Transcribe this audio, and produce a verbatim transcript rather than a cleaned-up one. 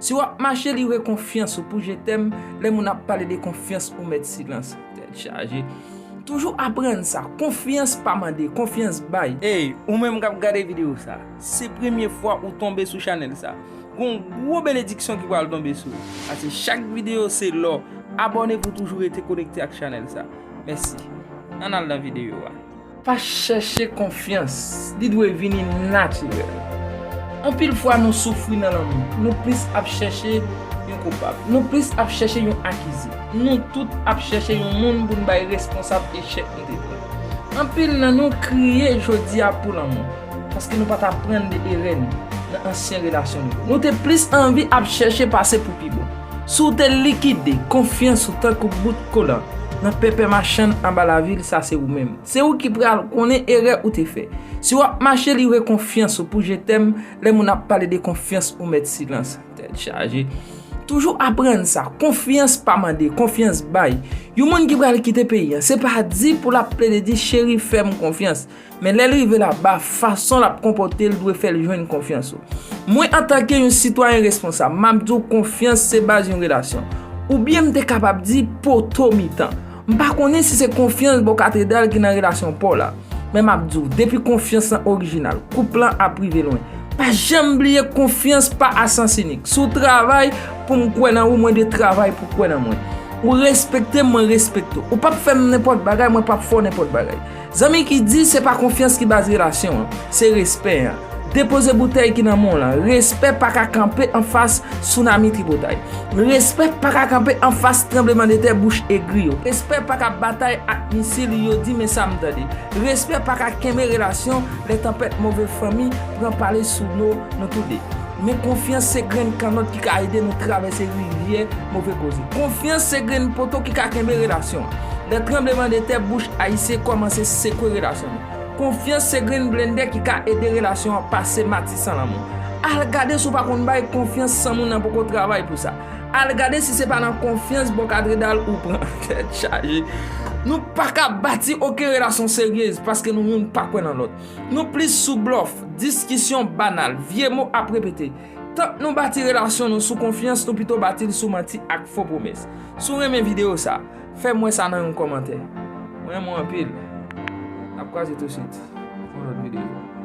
Si w ap mache livre konfyans ou pou je t'aime, lè moun ap pale de konfyans ou mèt silans. Tèt chaje. Toujou aprann sa, konfyans pa mande, konfyans bay. Ey, ou menm k ap gade videyo sa, se premye fwa ou tonbe sou chanèl sa, gon gwo benediksyon ki pral tonbe sou ou. Paske chak videyo se lò. Abòne pou toujou rete konekte ak chanèl sa. Mèsi. Ann al nan videyo a. Pa chèche konfyans, li dwe vini natirèl. Anpil fwa nou soufri nan lanmou, nou plis ap chèche yon koupab, nou plis ap chèche yon akize. Nou tout ap chèche yon moun pou n bay responsab echèk nou te pran. Anpil nan nou kriye jodi a pou lanmou, paske nou pa t aprann de erè nou nan ansyen relasyon nou yo. Nou te plis anvi ap chèche pase pou pi bon. Si w te likide konfyans ou tankou bout kolan nan pèpè machann anba lavil, sa se ou menm. Se ou ki pral konnen erè ou te fè. Si w ap mache livre konfyans ou pou je t'aime, lè moun ap pale de konfyans ou mèt silans. Tèt chaje. Toujou aprann sa, konfyans pa mande, konfyans bay. Yon moun ki pral kite peyi a, se pa di pou l ap plede di cheri fè m konfyans. Men lè l rive laba, fason l ap konpòte l dwe fè l jwenn konfyans ou. Mwen antanke yon sitwayen responsab, m ap di w konfyans se baz yon relasyon. Oubyen m te kapab di poto mitan. M pa konnen si se konfyans bò katedral ki nan relasyon pa w la. Men m ap di w, depi konfyans lan orijinal, koup lan ap rive lwen. Pa janm bliye konfyans pa a sans inik. Si w travay pou m kwè nan ou, mwen dwe travay pou kwè nan mwen. Ou respekte m, mwen respekte w. Ou p ap fè m nenpòt bagay, mwen p ap fè w nenpòt bagay. Zanmi ki di se pa konfyans ki baz relasyon an, se respè an. Depoze boutèy ki nan men w lan. Respè pa ka kanpe anfas sounami tripotay. Respè pa ka kanpe anfas tranblemanntè bouch egri yo. Respè pa ka batay ak misil yo di men sa m tande. Respè pa ka kenbe relasyon lè tanpèt move fanmi pran pale sou do nou toude. Men konfyans se grenn kannòt ki ka ede nou travèse rivyè move koze. Konfyans se grenn poto ki ka kenbe relasyon an. Lè tranblemanntè bouch ayisyen kòmanse sekwe relasyon nou. Konfyans se grenn blendè ki ka ede relasyon an pase matisan lanmou. Al gade si w pa konn bay konfyans san moun nan poko travay pou sa. Al gade si se pa nan konfyans bò katedral ou pran. Tèt chaje. Nou pa ka bati okenn relasyon seryez paske nou youn pa kwè nan lòt. Nou plis sou blòf, diskisyon banal, vye mo ap repete. Tank nou bati relasyon nou sou konfyans, nou pito bati l sou manti ak fo pwomès. Si w renmen videyo sa, fè m wè sa nan yon kòmantè. Mwen renmen w anpil. N ap kwaze tousuit pou yon lòt videyo.